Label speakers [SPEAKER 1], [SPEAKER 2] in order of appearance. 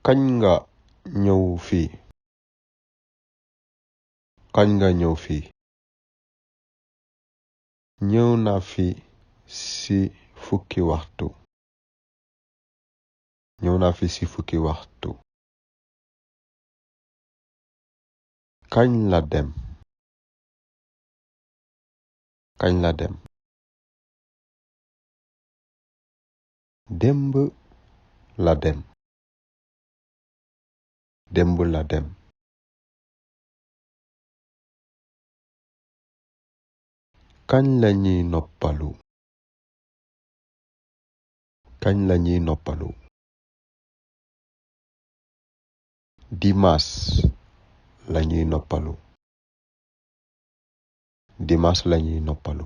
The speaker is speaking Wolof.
[SPEAKER 1] kañ nga ñëw fii kañ nga ñëw fii ñëw naa fi ci fukki waxtu kañ la dem démb la dem kañ lañuy noppalu dimaas lañuy noppalu